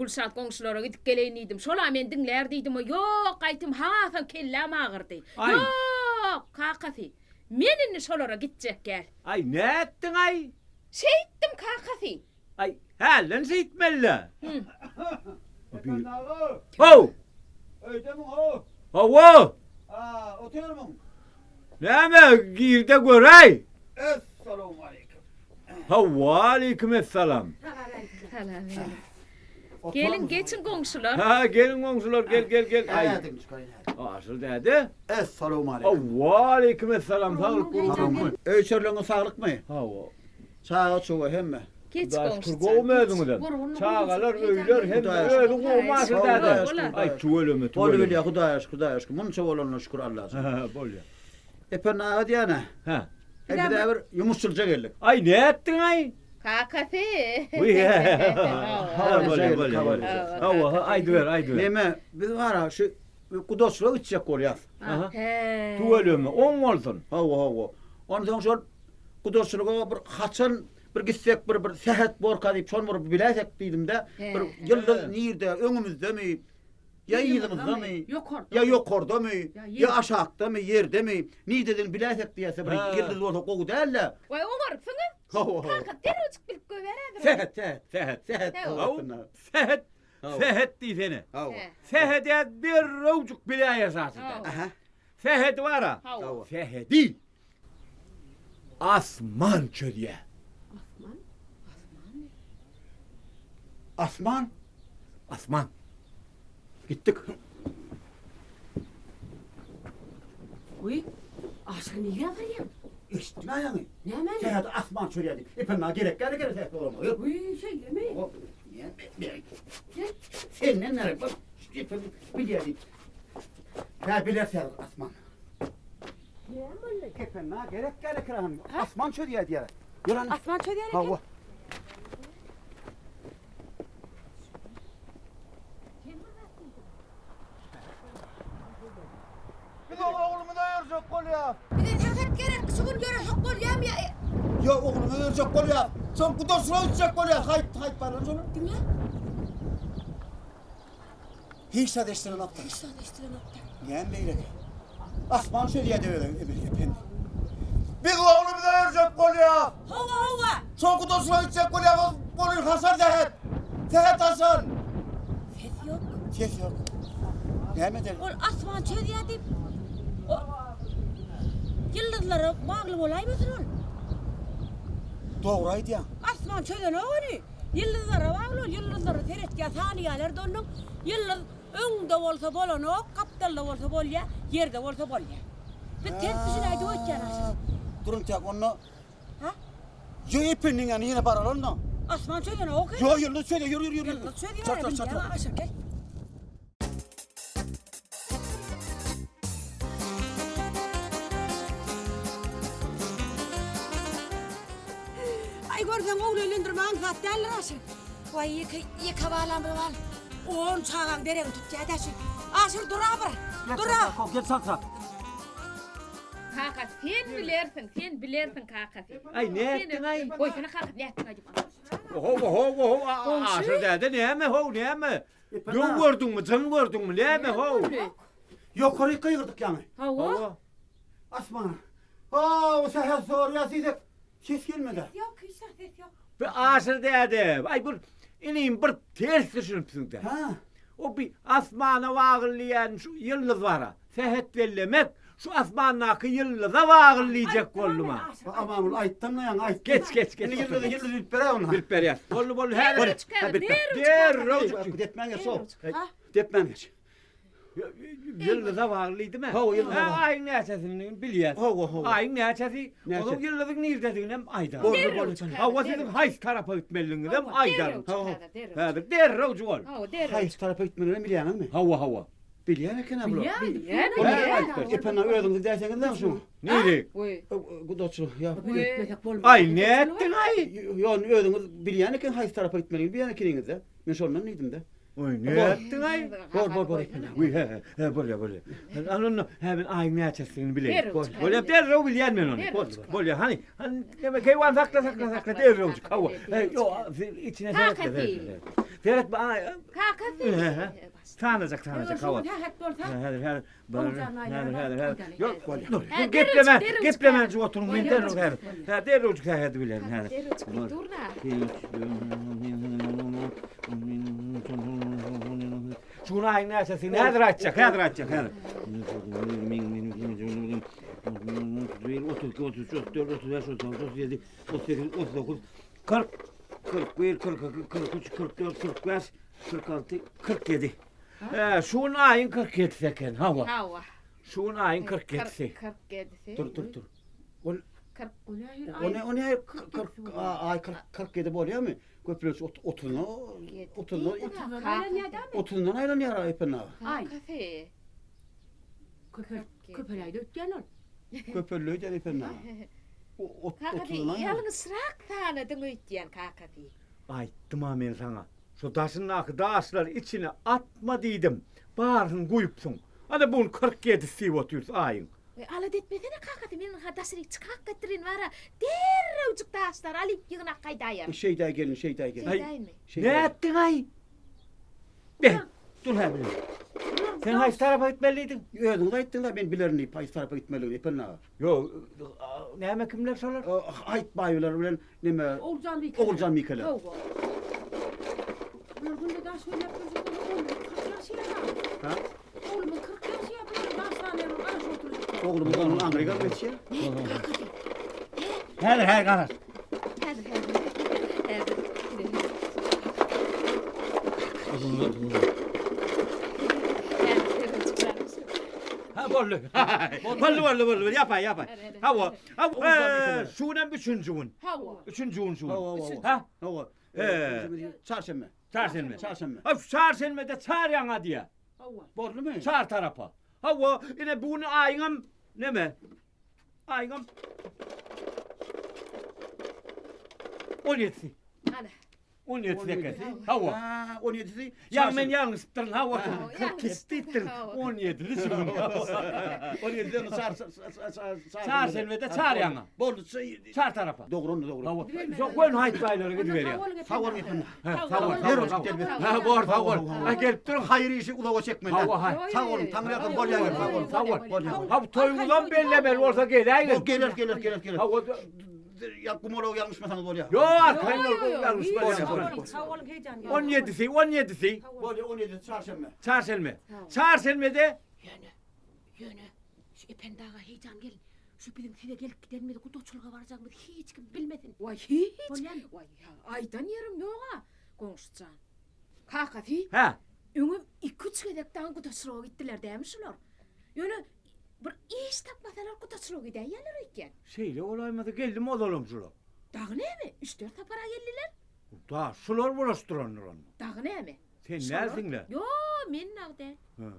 Gülşat goňşulara gidip geleýin diýdim. Şol-a meni diňlär diýdim. Ýok, gaýtym hasam kelläm agyrdy. Aý. Ýok, kakasy. Men indi şolara gitjek gäl. Aý, nätdiň-aý? Şeýtdim, kakasy. Aý, hälden şeýtmeli-dä. Ependi aga! How! Öýdemiň how? Hawa! A, otyrmyň? Näme, gir-de göräý! Essalawmaleýkim. Hawa, aleýkim essalam. Salam. Geliň, geçiň goňşular. Ha, geliň goňşular, gel, gel, gel. Aý. Ädigini çykaryň häzir. Aşyr däde. Essalawmaleýkim. Hawa, aleýkim essalam, saglyk bolsun. Öý çörleňiz saglykmy? Hawa. Çaga-çuga hemme. Geç Hudaýa goňşy şükür, gowumy özüňizem? Çagalar, öýler hemme özüň gowumy Aşyr däde? Aý, tüweleme, tüweleme. Bolubilýär, Hudaýa şükür, Hudaýa şükür. Munça bolanyna şükür Allajan. Hä, bolýar. Ependi aga diýýän-ä. Hä. Aý, biz-ä bir ýumuşçylja geldik. Aý, nätdiň-aý? Kakasy. Hä, bolýar, bolýar, bolýar. Hawa, ha, aýdyber, aýdyber. Neme, biz bar-a, şu gudaçylyga gitjek bolýas. Aha. Tüweleme, oň bolsun. Hawa, hawa. Onsoň şol gudaçylyga bir haçan bir gitsek bir bir sähet borka diýip şony bir biläýsek diýdim-de, bir ýyldyz nirde, öňümizdemi, ýa yzymyzdamy, ýa ýokardamy, ýa aşakdamy, ýerdemi, nirededigini biläýsek diýýäs-de bir ýyldyz bolsa gowy däl-de. Waý oňarypsyňyz. Kaka derrewjik bilip goýber häzir. Sähet, sähet. Sähet. Sähet. Sähet. Sähet diýsene. Sähedi derrewjik biläýer şaşyda. Sähedi bar-a. Sähedi. Asman çözýär. Asman? Asman ne? Asman? Asman. Gitdik. Wiý, Aşyr nirä barýaň? Eşitdiň aýaňy? Nämäni? Sähedi asman çözýär diýip. Ependi aga gerek däl eken sähet bolamagy. Wiý, şeýlemi? Gel. Senden nere? Bak, ependi bilýär diýip. Hä, biler sähedi asman. Näme boldy? Ependi aga gerek däl eken asman çözýär diýýär. Ýör hany. Asman çözýär eken? Hawa. Biz oňa oglumyzy öýerjek bolýas. Bize sähet gerek, şu gün ýöresek bolýamy ýa? Ýok, oglumyzy öýerjek bolýas. Soň gudaçylyga gitjek bolýas. Haýt, haýt barlan şolar. Diňle. Hiç zat eşdilenokda. Hiç zat eşdilenokda. Näme beýleki? Asman şeýle diýýär ependi. Biz oglumyzy öýerjek bolýas. Hawa, hawa. Soň gudaçylyga gitjek bolýas. Bolyr Hasan Sähet. Sähet Hasan. Ses ýok. Ses ýok. Näme edeli? Ol asman çözýär diýip, o ýyldyzlara bagly bolaýmasyn ol? Dogry aýdýaň. Asman çözenok ony. Ýyldyzlara bagly ol. Ýyldyzlara seretýär, sanaýarlar-da onnoň. Ýyldyz öňde bolsa bolanok, gapdalda bolsa bolýar, ýerde bolsa bolýar. Biz ters düşünäýdik öýtýän aşyr. Dur intäk onda Ha? Ýo ependiň ýanyna ýene baraly onda. Asman çözenok Ýo ýyldyz çözýär ýör ýör ýör. Ýyldyz çözýär bilýän aşyr gel. Aý görseň ogul öýlendirmek aňsat däldir Aşyr. Waý ýeke ýeke balamyz bar. On çagaň deregini tutýa-da şu. Aşyr dur-a bir. Dur-a. Gel çaltrak. Kaka sen bilersiň, sen bilersiň kakasy. Aý nätdiň-aý? Goýsana kaka nätdiň-aý diýip. Oho oho oho Aşyr däde näme how näme? Döw gördüňmi, jyn gördüňmi, näme how? Ýokaryk gygyrdyk ýaňy. Hawa. Asmana. Haw, säher sorýas diýsek, ses gelmedi. Ses ýok, hiç zat ses ýok. Bi Aşyr däde, aý bir inim bir ters düşünipsiň-dä. Hä? O bi asmana bagly diýýän şu ýyldyz bar-a. Sähet bellemek, şu asmandaky ýyldyza bagly diýjek boldum-a. Amanguly aýtdam-da ýaňy aýtdym. Geç, geç, geç. Indi ýyldyzy ýyldyz bilip beräý onda. Bilip berýäs. Boldy, boldy, häzir. Derrew çyk häzir, derrew çyk. Derrew çyk. Depmän geç, how. Depmän geç. Ýyldyza bagly diýdim-ä. Hawa, ýyldyza bagly. Aýyň näçesini bilýäs. Hawa, hawa. Aýyň näçesi, onuň ýyldyzyň nirdediginem aýdaryn. Boldy, boldy. Hawa, siziň haýsy tarapa gitmelidigiňizem aýdaryn. Hawa, Häzir derrew jogap. Hawa, derrew. Haýsy tarapa gitmelidiginem bilýäňizmi? Hawa, hawa. Bilýän eken-ä bular. Bilýän, bilýän. Ependi özüňiz dälseňiz-dä şuňa. Nirek? Gudaçylyk ýa. Aý, nätdiň-aý? Ýok, özüňiz bilýän eken haýsy tarapa gitmelidigini bilýän ekeniňiz-dä. Men şondan diýdim-de. Oý, nätdiň-aý? Bor, bor, bor Ependi. Wiý, hä, hä, bolýa, bolýa. Hany onda, hä, men aýyň näçesidigini bileýin. Derrew çyk. Bolýa, derrew bilýän men ony. Bolýa, hany, hany, näme, keýwan sakla, sakla, sakla, derrewjik, hawa. Ýok, içine seret, seret. Seret ay. Kakasy. Sanajak sanajak hawa. Sähet bolsa. Häzir häzir. Oguljan aýlar. Häzir häzir häzir. Ýok. Hä, Gepleme, derrewjik, geplemän şu oturyň men Bolýar. derrew häzir. Hä, derrewjik sähedi bilerin häzir. Derrewjik Bir, dur na. Şu gün aýyň näçesi? Häzir aýtjak, häzir aýtjak, häzir. 31, 32, 33, 34, 35, 36, 37, 38, 39, 40, 41, 42, 43, 44, 45, 46, 47. He, şu gün aýyň 47-si eken, hawa. Hawa. Şu gün aýyň 47-si. 47-si. Dur dur dur. Ol 40 o ne o ne 40 aý 40 47 bolýarmy? Köplenç 30-na 30-na 30-dan aýlanýar Ependi aga. Aý. Kakasy. Köpel köpeläýde ötýän ol. Köpeldi öýdýän Ependi aga. O Kakasy 30-dan aýlan. ýalňyşrak sanadyň öýtýän kakasy. Aýtdym-a men saňa. Şu daşyndaky daşlary içine atma diýdim. Barysyny guýupsyň. Ana bu gün 47-si diýip otyrys aýyň. Weý, alada etmesene kakasy, men ha daşaryk çykak getirin bara, derrewjik daşlary alyp ýygnak gaýdaýaryn. Şeýdäý gelin, şeýdäý gelin. Şeýdäýinmi? Nätdiň-aý? Be, dur hä bilen. Sen haýsy tarapa gitmelidiň? Özüňiz aýtdyňyz-a men bilerin diýip, haýsy tarapa gitmelidigini, Ependi aga. Ýok, näme kimler şolar? Aýt baýlar bilen neme Oguljan Mikeler. Oguljan Mikeler. Hawa. Bular günde daş oýnap durjak bolsa oglumyz 40 ýaşaýar. Ha? Oglumyz 40 ýaşaýar, bular daş sanýar, garaşyp oturjak. Oglumyz onuň aňry galyp geçýär. Kakasy. Häzir, häzir garaş. Häzir, häzir. Häzir. Häzir, häzir. Ha boldy. Boldy, boldy, boldy. Ýapaý, ýapaý. Hawa. Hawa. Şu günem üçünji gün. Hawa. Üçünji gün şu gün. Hawa, hawa. Ha? Hawa. He. Çarşenbe. Çarşenbe. Çarşenbe. Ha şu çarşenbede çar ýaňa diýä. Hawa. Boldumy? Çar tarapa. Hawa, ine bu gün aýyňam neme? Aýyňam 17-si. Ana. 17 ekesi. Hawa. Ha, 17-si. Ýa men ýalňyşypdyryn, hawa. Hawa, 47 diýipdirin. 17-si şu gün. 17-de çar Çarşenbede çar ýaňa. Boldy. Çar tarapa. Dogry onda dogry. Hawa. Şo göni haýt baýlara gidiberýär. Sag boluň efendim. Sag bol. Sag bol. Ha, bor, sag bol. Ha, gelip durun. Haýyr işi uzaga çekmeli. Hawa, hay. Sag boluň, Taňryýalkasyn bolýar, sag boluň. Sag bol. Bolýar. Ha, bu toýuňyzam bellemeli bolsa geläýgin. Geler, geler, geler, geler. Hawa. Ýa gumalagy ýalňyşmasaňyz bolýar. Ýok, arkaýyn bol, ýalňyşma. Sag boluň, heýjan. 17-si, 17-si. Bolýar, 17-si çarşenbe. Çarşenbe. Çarşenbede Ýöne, ýöne, şu Ependi aga heýjan gelin. Şu biziň size gelip gidenimizi, gudaçylyga barjagymyzy hiç kim bilmesin. Waý, hiç. Bolýarmy? Waý, aýdan ýerim ýog-a, goňşujan. Kakasy. Hä. Öňem iki-üç gezek dagy gudaçylyga gitdiler dämi şular? Ýöne bir iş tapmasalar gudaçylyga gidäýýärler öýtýän. Şeýle bolaýmasa geldim ozalam şular. Dagy näme? Üç-dört sapar-a geldiler. Da, şular bulaşdyrandyr onda. Dagy näme? Sen dälsiň-le. Ýo, men dagy däl. Hä.